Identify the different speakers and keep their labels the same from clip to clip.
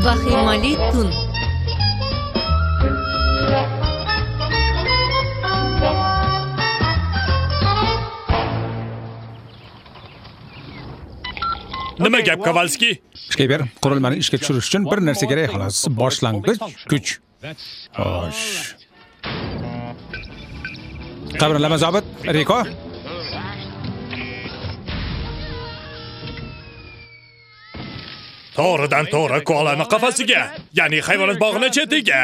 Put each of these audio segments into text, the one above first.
Speaker 1: Vahimali tun.
Speaker 2: Nima gap, Kovalskiy?
Speaker 3: Shkiper, qurilmani ishga tushirish uchun bir narsa kerak xolos. Boshlang'ich kuch. Xo'sh. Qimirlama zobit, Riko.
Speaker 2: To'g'ridan to'g'ri koalani qafasiga, ya'ni hayvonot bog'ini chetiga.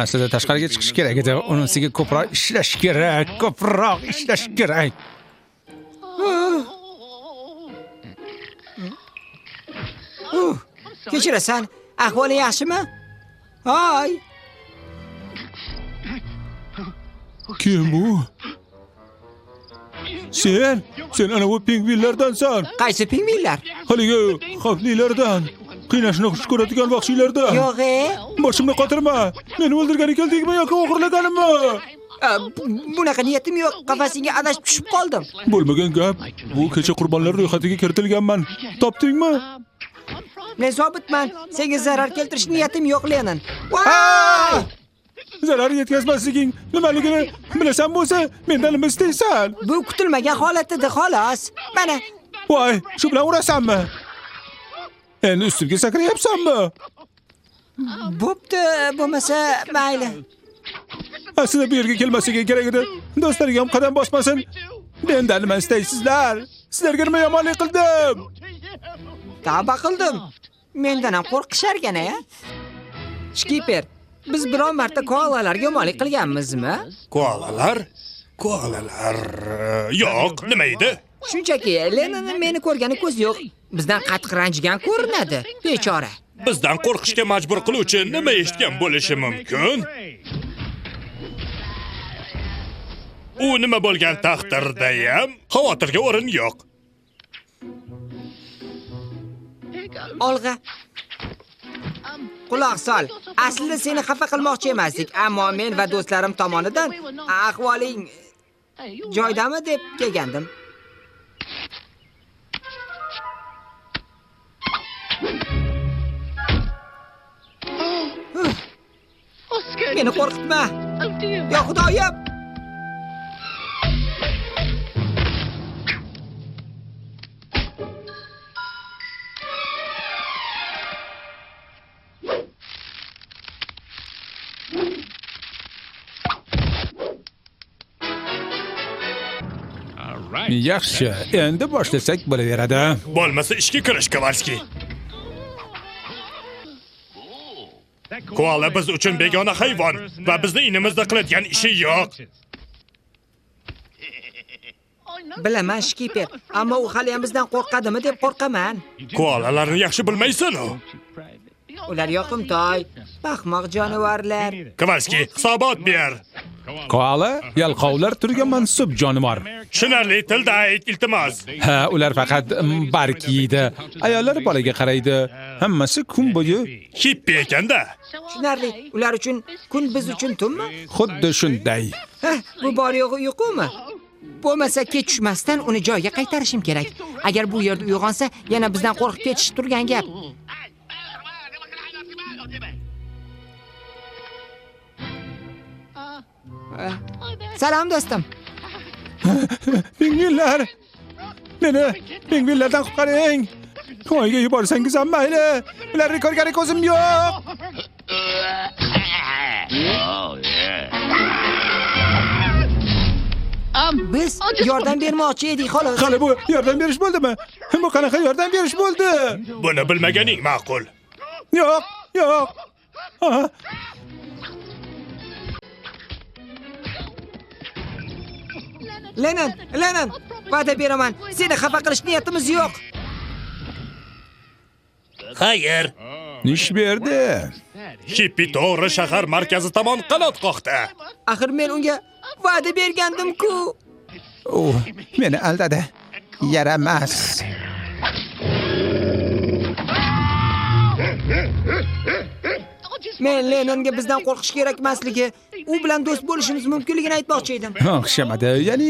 Speaker 3: Aslida tashqariga chiqish kerak edi. Unisiga ko'proq ishlash kerak, ko'proq ishlash kerak.
Speaker 4: Kechirasan, ahvoling yaxshimi? Hoy.
Speaker 3: Kim bu? Sen, sen ana bu pingvinlardansan.
Speaker 4: Qaysi pingvinlar?
Speaker 3: Haligi xavflilardan, qiynashni xush ko'radigan vahshiylardan.
Speaker 4: Yo'q,
Speaker 3: Boshimni qotirma. Meni o'ldirgani keldingmi yoki o'g'irlaganimmi?
Speaker 4: Bunaqa niyatim yo'q. Qafasingga adashib tushib qoldim.
Speaker 3: Bo'lmagan gap. Bu kecha qurbonlar ro'yxatiga kiritilganman. Topdingmi?
Speaker 4: Men zobitman. Senga zarar keltirish niyatim yo'q, Lenin. Voy!
Speaker 3: Zarar yetkazmasliging nimaligini bilasan bo'lsa, mendan nima istaysan?
Speaker 4: Bu kutilmagan holat edi, xolos. Mana.
Speaker 3: Voy, shu bilan urasanmi? Endi ustimga sakrayapsanmi?
Speaker 4: Bo'pti, bo'lmasa mayli.
Speaker 3: Aslida bu yerga kelmasligi kerak edi. Do'stlariga ham qadam bosmasin. Mendan nima istaysizlar? Sizlarga nima yomonlik qildim?
Speaker 4: Tavba qildim. Mendan ham qo'rqisharkan-a? Shkiper, biz biron marta koalalarga yomonlik qilganmizmi?
Speaker 2: Koalalar? Koalalar. Yo'q, nima edi?
Speaker 4: Shunchaki Leninni meni ko'rgani ko'z yo'q. Bizdan qattiq ranjigan ko'rinadi, bechora.
Speaker 2: Bizdan qo'rqishga majbur qiluvchi nima eshitgan bo'lishi mumkin? U nima bo'lgan taqdirda ham xavotirga o'rin yo'q.
Speaker 4: Olg'a. Quloq sol. Aslida seni xafa qilmoqchi emasdik, ammo men va do'stlarim tomonidan ahvoling joydami deb kelgandim. Meni qo'rqitma. Yo Xudoyim!
Speaker 3: Yaxshi, endi boshlasak bo'laveradi.
Speaker 2: Bo'lmasa ishga kirish, Kovalskiy. Koala biz uchun begona hayvon va bizni inimizda qiladigan ishi yo'q.
Speaker 4: Bilaman, Shkiper, ammo u hali ham bizdan qo'rqadimi deb qo'rqaman.
Speaker 2: Koalalarni yaxshi bilmaysan-u.
Speaker 4: Ular yoqimtoy, ahmoq jonivorlar.
Speaker 2: Kovalskiy, hisobot ber.
Speaker 3: Koala yalqovlar turiga mansub jonivor.
Speaker 2: Tushunarli tilda ayt, iltimos.
Speaker 3: Ha, ular faqat barg yeydi. Ayollar bolaga qaraydi. Hammasi kun bo'yi
Speaker 2: hippi ekanda.
Speaker 4: Tushunarli. Ular uchun kun biz uchun tunmi?
Speaker 3: Xuddi shunday.
Speaker 4: Ha, bu bor yo'g'i uyqumi? Bo'lmasa kech tushmasdan uni joyiga qaytarishim kerak. Agar bu yerda uyg'onsa, yana bizdan qo'rqib ketishi turgan gap. Salom do'stim.
Speaker 3: Pingvinlar! Meni pingvinlardan qutqaring! Oyga yuborsangiz ham mayli. Ularni ko'rgani ko'zim yo'q.
Speaker 4: Biz yordam bermoqchi edik xolos.
Speaker 3: Hali bu yordam berish bo'ldimi? Bu qanaqa yordam berish bo'ldi?
Speaker 2: Buni bilmaganing ma'qul.
Speaker 3: Yo'q, yo'q.
Speaker 4: Lenin, Lenin, va'da beraman, seni xafa qilish niyatimiz yo'q.
Speaker 2: Xayr.
Speaker 3: Nish berdi.
Speaker 2: Hippi to'g'ri shahar markazi tomon qanot qoqdi.
Speaker 4: Axir men unga va'da bergandim-ku.
Speaker 3: U meni aldadi. Yaramas.
Speaker 4: Men Leninga bizdan qo'rqish kerak emasligi, U bilan do'st bo'lishimiz mumkinligini aytmoqchi edim.
Speaker 3: O'xshamadi. Ya'ni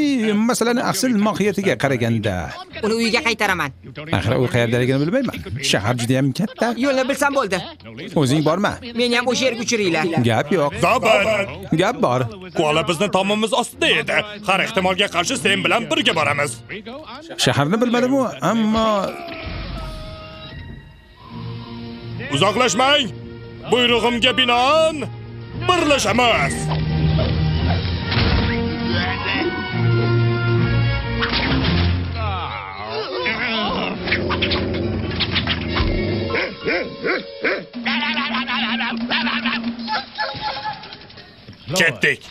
Speaker 3: masalani asl mohiyatiga qaraganda.
Speaker 4: Uni uyiga qaytaraman.
Speaker 3: Axir u qayerdaligini bilmayman. Shahar juda ham katta.
Speaker 4: Yo'lni bilsam bo'ldi.
Speaker 3: O'zing borma.
Speaker 4: Meni ham o'sha yerga uchiringlar.
Speaker 3: Gap yo'q.
Speaker 2: Zobit.
Speaker 3: Gap bor.
Speaker 2: Koala bizni tomimiz ostida edi. Har ehtimolga qarshi sen bilan birga boramiz.
Speaker 3: Shaharni bilmadim-u, ammo
Speaker 2: uzoqlashmang. Buyrug'imga binoan birlashamiz. Ketdik.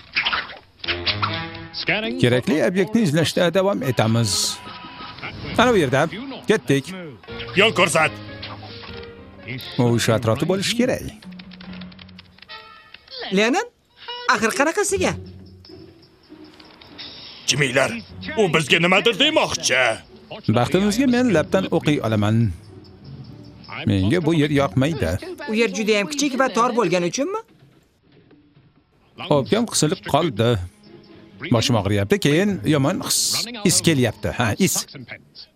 Speaker 3: Kerakli obyektni izlashda davom etamiz. Ana bu yerda. Ketdik.
Speaker 2: Yo'l ko'rsat.
Speaker 3: U shu atrofda bo'lishi kerak.
Speaker 4: Lenin, axir qanaqasiga?
Speaker 2: Jiminglar, u bizga nimadir demoqchi.
Speaker 3: Baxtimizga men labdan o'qiy olaman. Menga bu yer yoqmaydi.
Speaker 4: U yer juda ham kichik va tor bo'lgani uchunmi?
Speaker 3: O'pkam qisilib qoldi. Boshim og'riyapti, keyin yomon his kelyapti. Ha, is.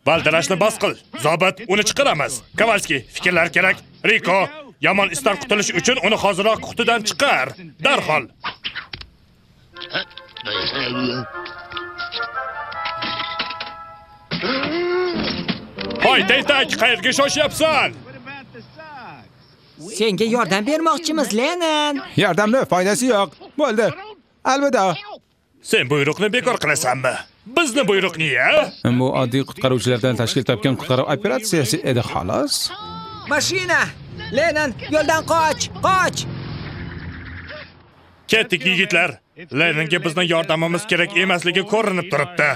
Speaker 2: Valdirashni bas qil. Zobit, uni chiqaramiz. Kovalski, fikrlar kerak. Riko, yomon isdan qutulish uchun uni hoziroq qutidan chiqar. Darhol. Hoy, tentak, qayerga shoshyapsan?
Speaker 4: Senga yordam bermoqchimiz, Lenin.
Speaker 3: Yordamni foydasi yo'q. Bo'ldi. Alvido.
Speaker 2: Sen buyruqni bekor qilasanmi? Bizni buyruqni-ya?
Speaker 3: Bu oddiy qutqaruvchilardan tashkil topgan qutqaruv operatsiyasi edi xolos.
Speaker 4: Mashina! Lenin, yo'ldan qoch, qoch!
Speaker 2: Ketdik yigitlar. Leninga bizni yordamimiz kerak emasligi ko'rinib turibdi.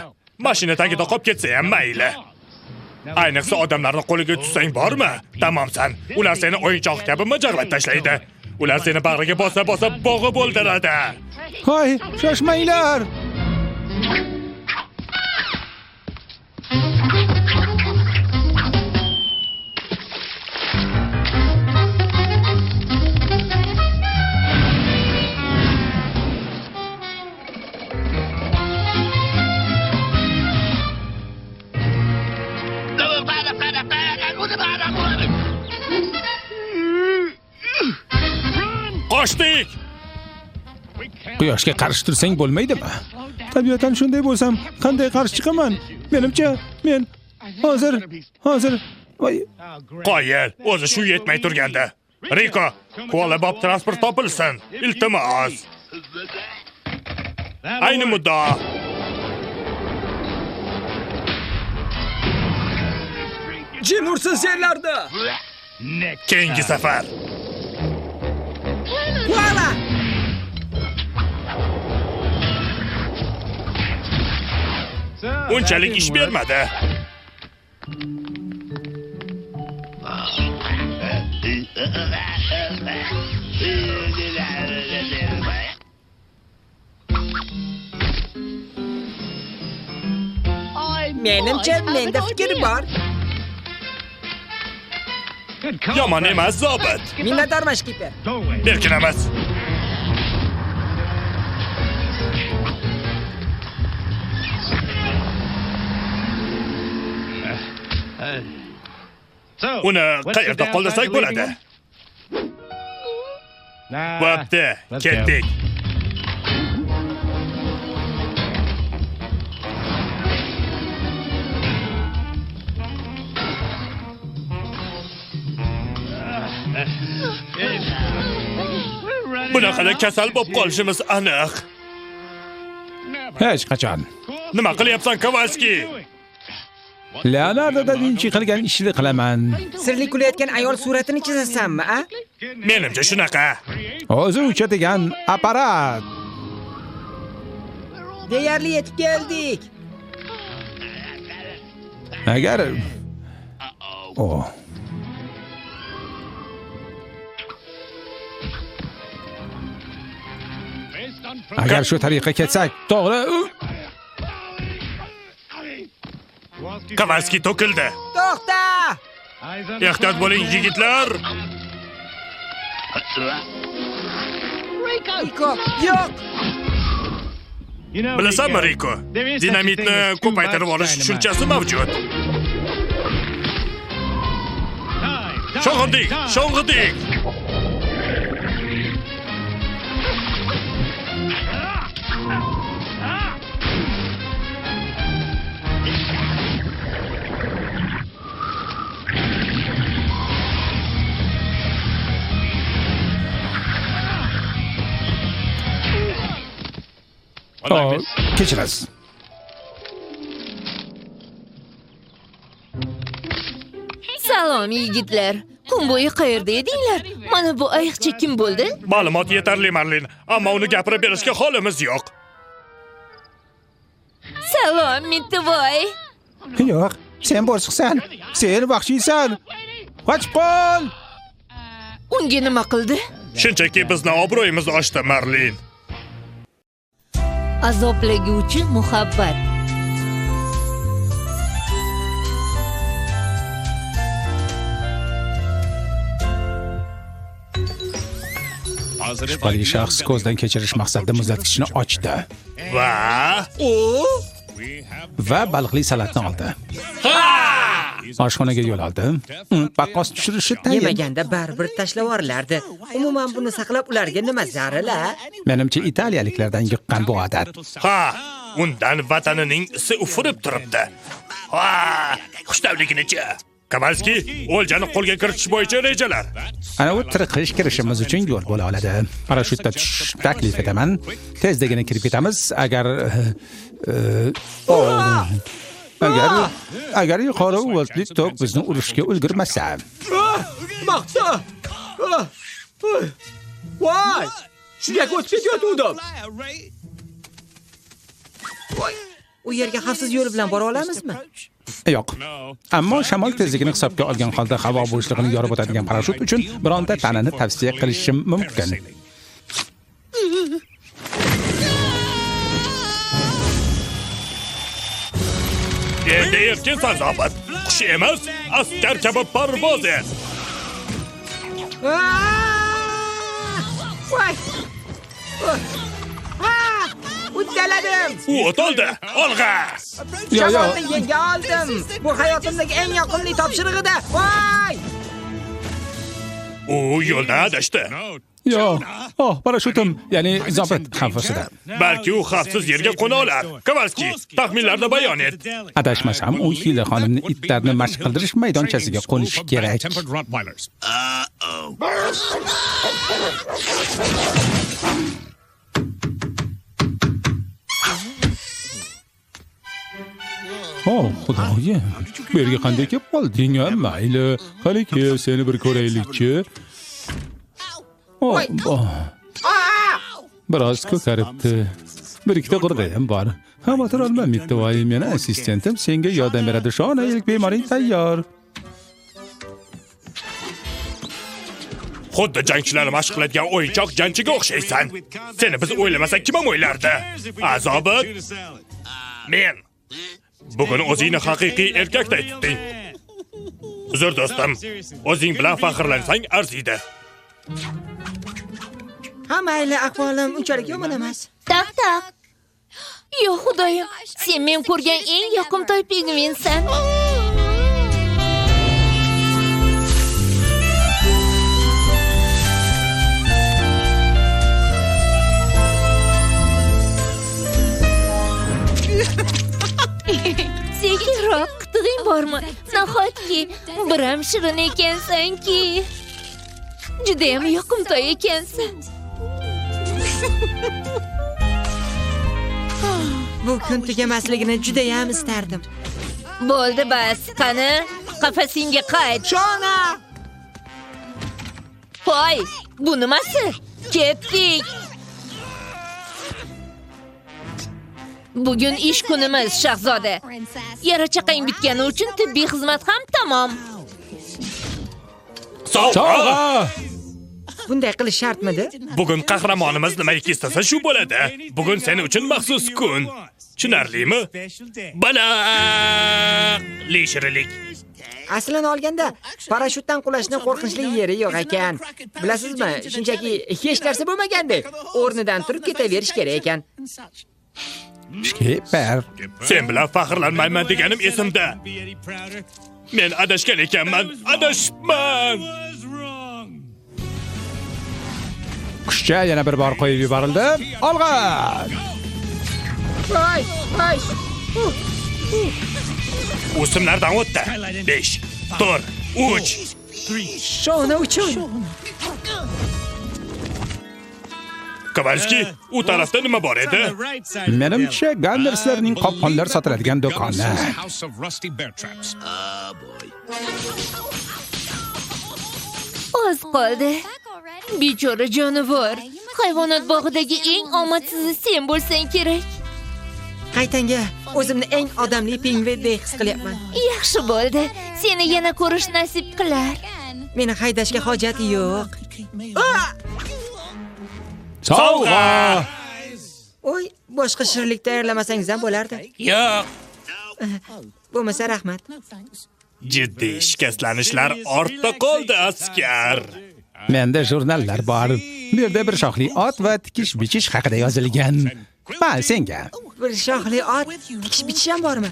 Speaker 2: Mashina tagida qolib ketsa ham mayli. Ayniqsa odamlarning qo'liga tushsang bormi? Tamomsan. Ular seni o'yinchoq kabi mijarlab tashlaydi. Ular seni bag'riga bosa-bosa bo'g'ib o'ldiradi.
Speaker 3: Hoy, shoshmanglar!
Speaker 2: Qochdik!
Speaker 3: Quyoshga qarshi tursang bo'lmaydimi? Tabiatan shunday bo'lsam, qanday qarshi chiqaman? Menimcha, men hozir voy,
Speaker 2: Qoyil, o'zi shu yetmay turganda. Riko, koala-bob transport topilsin, iltimos. Ayni muddao.
Speaker 4: Jin ursin senlarni.
Speaker 2: Keyingi safar.
Speaker 4: Koala!
Speaker 2: Unchalik ish bermadi.
Speaker 4: Menimcha, menda fikr bor.
Speaker 2: Yomon emas, zobit.
Speaker 4: Minnatdorman, shkiper.
Speaker 2: Berkinamiz. Uni qayerda qoldirsak bo'ladi? Bo'pti, ketdik. Bunaqada kasal bo'lib qolishimiz aniq.
Speaker 3: Hech qachon.
Speaker 2: Nima qilyapsan, Kovalski?
Speaker 3: Leonardo da Vinci qilgan ishni qilaman.
Speaker 4: Sirli kulayotgan ayol suratini chizasanmi, a?
Speaker 2: Menimcha shunaqa.
Speaker 3: O'zi uchadigan apparat.
Speaker 4: Deyarli yetib keldik.
Speaker 3: Agar agar shu tariqa ketsak, to'g'ri.
Speaker 2: Kovalski to'kildi.
Speaker 4: To'xta!
Speaker 2: Ehtiyot bo'ling, yigitlar.
Speaker 4: Riko, yo'q!
Speaker 2: Bilasanmi, Riko? Dinamitni ko'paytirib olish tushunchasi mavjud. Sho'ng'idik, sho'ng'idik.
Speaker 3: Oh, kechirasiz.
Speaker 1: Salom yigitlar. Kun bo'yi qayerda edinglar? Mana bu ayiqcha kim bo'ldi?
Speaker 2: Ma'lumot yetarli, Marlin, ammo uni gapirib berishga holimiz yo'q.
Speaker 1: Salom, Mitvoy.
Speaker 3: Yo'q, sen bo'rsiqsan. Sen vahshiysan. Qochib qol!
Speaker 1: Unga nima qildi?
Speaker 2: Shunchaki bizni obro'yimiz oshdi, Marlin.
Speaker 1: Azoblaguvchi muhabbat.
Speaker 3: Shubhali shaxs ko'zdan kechirish maqsadida muzlatgichni ochdi
Speaker 2: Va
Speaker 3: va baliqli salatni oldi. Oshxonaga yo'l oldi. Paqqos tushirishi tayin.
Speaker 4: Yemaganda baribir tashlab yuborilardi. Umuman buni saqlab ularga nima zaril, a?
Speaker 3: Menimcha italiyaliklardan yuqqan bu odat.
Speaker 2: Ha, undan vatanining isi ufurib turibdi. Ha, xushtavliginichi. Kovalski, o'ljani qo'lga kiritish bo'yicha rejalar.
Speaker 3: Ana u tirqish kirishimiz uchun yo'l bo'la oladi. Parashyutda tushish taklif etaman. Tezdagina kirib ketamiz. Agar agar yuqori voltli tok bizni urishga ulgurmasa.
Speaker 5: Maqsa! Voy! Shunga o'tib ketayotgandim.
Speaker 4: Voy! U yerga xavfsiz yo'l bilan bora olamizmi?
Speaker 3: Yo'q. Ammo shamol tezligini hisobga olgan holda havo bo'shlig'ini yorib o'tadigan parashyut uchun bironta tanani tavsiya qilishim mumkin.
Speaker 2: Endi erkinsan, zobit. Qush emas, askar kabi parvoz et.
Speaker 4: Voy! Ha! Uddaladim.
Speaker 2: U o'toldi. Olg'a!
Speaker 3: Yo, yo.
Speaker 4: Shamolni yenga oldim. Bu hayotimdagi eng yoqimli topshiriq edi. Voy!
Speaker 2: U yo'ldan adashdi.
Speaker 3: Yo'q. Oh, parashyutim, ya'ni zobit xavfsida.
Speaker 2: Balki u xavfsiz yerga qo'na olar. Kovalski, taxminlarni bayon et.
Speaker 3: Adashmasam, u Hila xonimni itlarni mashq qildirish maydonchasiga qo'nishi kerak. Oh, xudoyim. Bu yerga qanday kelib qolding, a? Mayli, qani kel, seni bir ko'raylikchi. Oh, oh. Biroz ko'karibdi. Bir ikkita qurg'i ham bor. Xavotir olma, Mitvoy, meni assistentim senga yordam beradi. Shona, ilk bemoring tayyor.
Speaker 2: Xuddi jangchilar mashq qiladigan o'yinchoq jangchiga o'xshaysan. Seni biz o'ylamasak kim ham o'ylardi? Azobit, men. Bugun o'zingni haqiqiy erkakday tutding. Uzr do'stim, o'zing bilan faxrlansang arziydi.
Speaker 4: Ha, mayli, ahvolim unchalik yomon emas.
Speaker 1: Taq taq. Yo xudoyim, sen men ko'rgan eng yoqimtoy pingvinsan. Sekinroq, qitig'ing bormi? Nahotki, biram shirin ekansan-ki. Judayam yoqimtoy ekansan.
Speaker 4: Bu kun tugamasligini judayam istardim.
Speaker 1: Bo'ldi bas, qani, qafasingga qayt.
Speaker 4: Shona!
Speaker 1: Voy, bu nimasi? Ketdik. Bugun ish kunimiz, shahzoda. Yara chaqang bitgani uchun tibbiy xizmat ham tamom.
Speaker 2: Sovg'a!
Speaker 4: Bunday qilish shartmidi?
Speaker 2: Bugun qahramonimiz nimaiki istasa shu bo'ladi. Bugun sen uchun maxsus kun. Tushunarlimi? Baliqli shirinlik.
Speaker 4: Aslini olganda parashyutdan qulashni qo'rqinchli yeri yo'q ekan. Bilasizmi, shunchaki hech narsa bo'lmagandek o'rnidan turib ketaverish kerak ekan.
Speaker 3: Shkiper.
Speaker 2: Sen bilan faxrlanmayman deganim esimda. Men adashgan ekanman, adashibman.
Speaker 3: Qushcha yana bir bor qo'yib yuborildi. Olg'a!
Speaker 4: Voy, voy.
Speaker 2: O'simlardan o'tdi. 5, 4, 3.
Speaker 4: Shona uchun.
Speaker 2: Kovalski, u tarafda nima bor edi?
Speaker 3: Menimcha, Ganderslarning qopqonlar sotiladigan do'koni.
Speaker 1: Oz qoldi. Bechora jonivor. Hayvonot bog'idagi eng omadsizi sen bo'lsang kerak.
Speaker 4: Qaytanga o'zimni eng odamli pingvindek his qilyapman.
Speaker 1: Yaxshi bo'ldi. Seni yana ko'rish nasib qilar.
Speaker 4: Meni haydashga hojat yo'q.
Speaker 3: Sovg'a!
Speaker 4: Oy, boshqa shirinlik tayyorlamasangiz ham bo'lardi.
Speaker 2: Yo'q.
Speaker 4: Bo'lmasa rahmat.
Speaker 2: Jiddiy shikastlanishlar ortda qoldi, askar.
Speaker 3: Menda jurnallar bor. Bu yerda bir shoxli ot va tikish bichish haqida yozilgan. Ma, senga.
Speaker 4: Bir shoxli ot, tikish bichish ham bormi?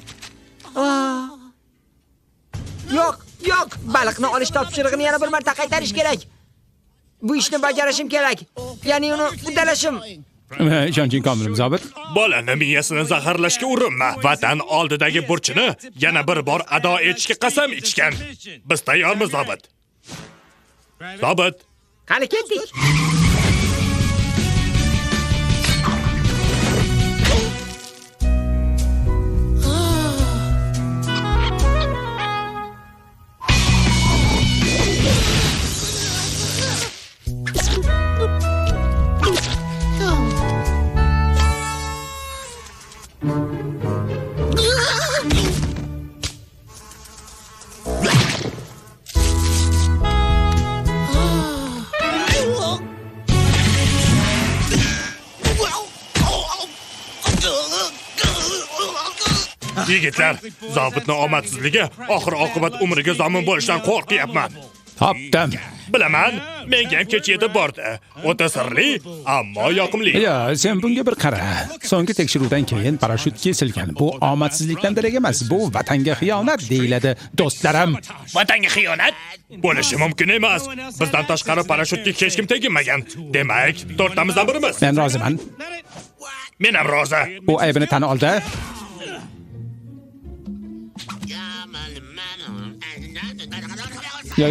Speaker 4: Yo'q, yo'q, baliqni olish topshirig'ini yana bir marta qaytarish kerak. Bu ishni bajarishim kerak. Ya'ni uni uddalashim.
Speaker 3: Ishonching komil, zobit.
Speaker 2: Bolani miyasini zaharlashga urinma. Vatan oldidagi burchini yana bir bor ado etishga qasam ichgan. Biz tayyormiz, zobit. Zobit.
Speaker 4: Qani ketdik.
Speaker 2: Yigitlar, zobitning omadsizligi oxir oqibat umriga zomin bo'lishdan qo'rqyapman.
Speaker 3: Topdim.
Speaker 2: Bilaman, menga ham kecha yetib bordi. O'ta sirli, ammo yoqimli.
Speaker 3: Ya, sen bunga bir qara. So'nggi tekshiruvdan keyin parashyut kesilgan. Bu omadsizlikdan darak emas, bu vatanga xiyonat deyiladi, do'stlarim.
Speaker 2: Vatanga xiyonat bo'lishi mumkin emas. Bizdan tashqari parashyutga hech kim teginmagan. Demak, to'rttamizdan birimiz.
Speaker 3: Men roziman.
Speaker 2: Men ham rozi.
Speaker 3: U aybini tan oldi. Yo,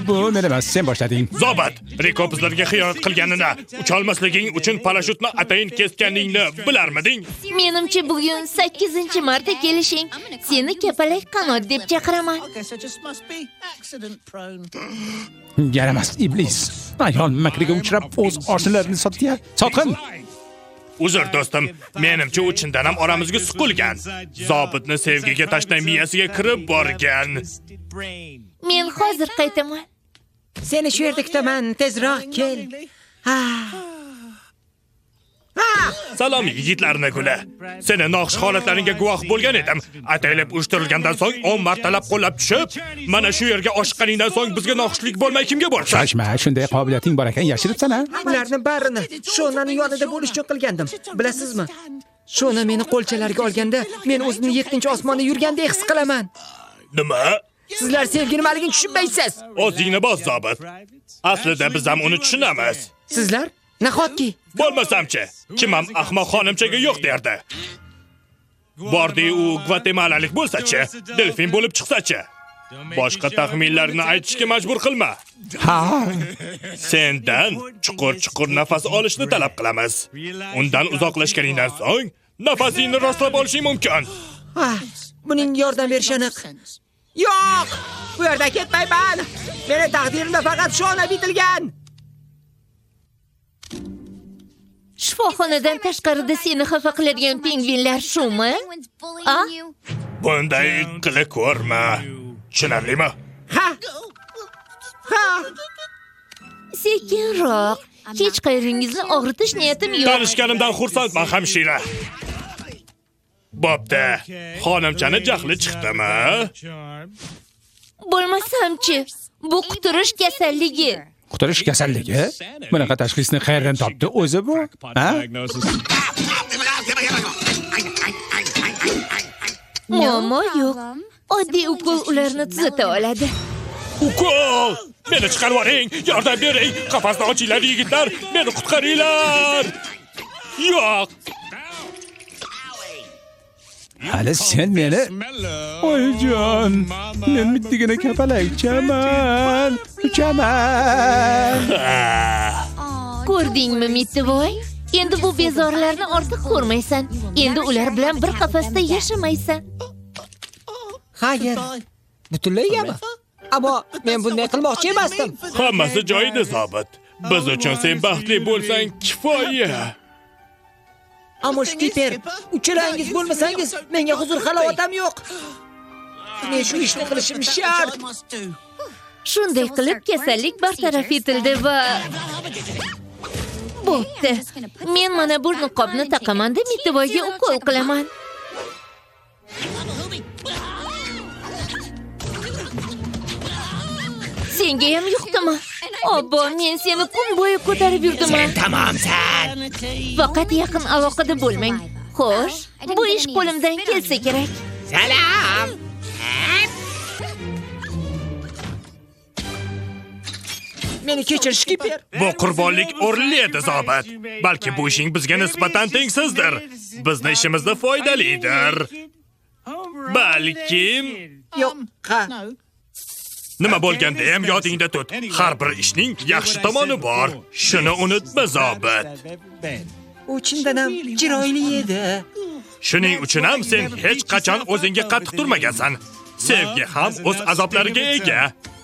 Speaker 3: bu men emas, sen boshlading.
Speaker 2: Zobit, Riko bizlarga xiyonat qilganini, ucholmasliging uchun parashyutni atayin kesganingni bilarmiding?
Speaker 1: Menimcha bugun 8-marta kelishing. Seni kapalak qanot deb chaqiraman.
Speaker 3: Yaramas iblis. Ayol makriga uchrab o'z oshnalarini sotgan. Sotqin.
Speaker 2: Uzr do'stim, menimcha u chindan ham oramizga suqilgan. Zobitni sevgiga tashna miyasiga kirib borgan.
Speaker 1: Men hozir qaytaman.
Speaker 4: Seni shu yerda kutaman, tezroq kel.
Speaker 2: Salom yigitlarni guli. Seni noxush holatlaringga guvoh bo'lgan edim. Ataylab uyushtirilgandan so'ng 10 martalab qo'llab tushib, mana shu yerga oshiqqaningdan so'ng bizga noxushlik bo'lmay kimga borsin?
Speaker 3: Shoshma, shunday qobiliyating bor ekan, yashiribsan a?
Speaker 4: Ularni barini Shonaning yonida bo'lish uchun qilgandim. Bilasizmi? Shona meni qo'lchalariga olganda, men o'zimni 7-osmonda yurgandek his qilaman.
Speaker 2: Nima?
Speaker 4: Sizlar sevgi nimaligini tushunmaysiz.
Speaker 2: O'zingni bos, zobit. Aslida biz ham uni tushunamiz.
Speaker 4: Sizlar? Nahotki?
Speaker 2: Bo'lmasamchi, kim ham ahmoq xonimchaga yo'q derdi. Bordi u gvatemalalik bo'lsa-chi, delfin bo'lib chiqsa-chi. Boshqa taxminlarni aytishga majbur qilma.
Speaker 3: Ha.
Speaker 2: Sendan chuqur-chuqur nafas olishni talab qilamiz. Undan uzoqlashganingdan so'ng nafasingni rostlab olishing mumkin.
Speaker 4: Buning yordam berishi aniq. Yo'q! Bu yerdan ketmayman. Meni taqdirimda faqat Shona bitilgan.
Speaker 1: Shifoxonadan tashqarida seni xafa qiladigan pingvinlar shumi? A?
Speaker 2: Bunday qila ko'rma. Tushunarlimi?
Speaker 4: Ha. Ha.
Speaker 1: Sekinroq. Hech qayeringizni og'ritish niyatim yo'q.
Speaker 2: Tanishganimdan xursandman, hamshira. Bo'pti. Xonimchani jahli chiqdimi?
Speaker 1: Bo'lmasam-chi, bu quturish kasalligi.
Speaker 3: Quturish kasalligi? Bunaqa tashxisni qayerdan topdi o'zi bu? Ha?
Speaker 1: Muammo yo'q. Oddiy ukol ularni tuzata oladi.
Speaker 2: Ukol! Meni chiqarib yuboring, yordam bering, qafasni ochinglar yigitlar, meni qutqaringlar. Yo'q.
Speaker 3: Hali sen meni Oyijon, men mittigina kapalakchaman, uchaman.
Speaker 1: Ko'rdingmi, Mittivoy? Endi bu bezorilarni ortiq ko'rmaysan. Endi ular bilan bir qafasda yashamaysan.
Speaker 4: Xayr. Butunlaygami? Ammo men bunday qilmoqchi emasdim.
Speaker 2: Hammasi joyida, zobit. Biz uchun sen baxtli bo'lsang kifoya.
Speaker 4: Ammo Shkiper, uchalangiz bo'lmasangiz menga huzur halovat ham yo'q. Men shu ishni qilishim shart.
Speaker 1: Shunday qilib kasallik bartaraf etildi va bo'pti. Men mana bu niqobni taqaman-da, Mittivoyga ukol qilaman. Senga ham yuqdimi? Obbo, men seni kun bo'yi ko'tarib yurdim.
Speaker 4: Sen tamomsan.
Speaker 1: Faqat yaqin aloqada bo'lmang. Xo'sh, bu ish qo'limdan kelsa kerak.
Speaker 4: Salam. Meni kechir, Shkiper.
Speaker 2: Bu qurbonlik o'rinli edi, zobit. Balki bu ishing bizga nisbatan tengsizdir. Bizni ishimizda foydalidir. Balkim
Speaker 4: Yo'q, ha.
Speaker 2: Nima bo'lganda ham yodingda tut. Har bir ishning yaxshi tomoni bor. Shuni unutma, zobit.
Speaker 4: U chindan ham chiroyli edi.
Speaker 2: Shuning uchun ham sen hech qachon o'zingga qattiq turmagansan. Sevgi ham o'z azoblariga ega.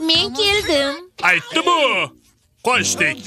Speaker 1: Men keldim.
Speaker 2: Aytdi bu. Qochdik.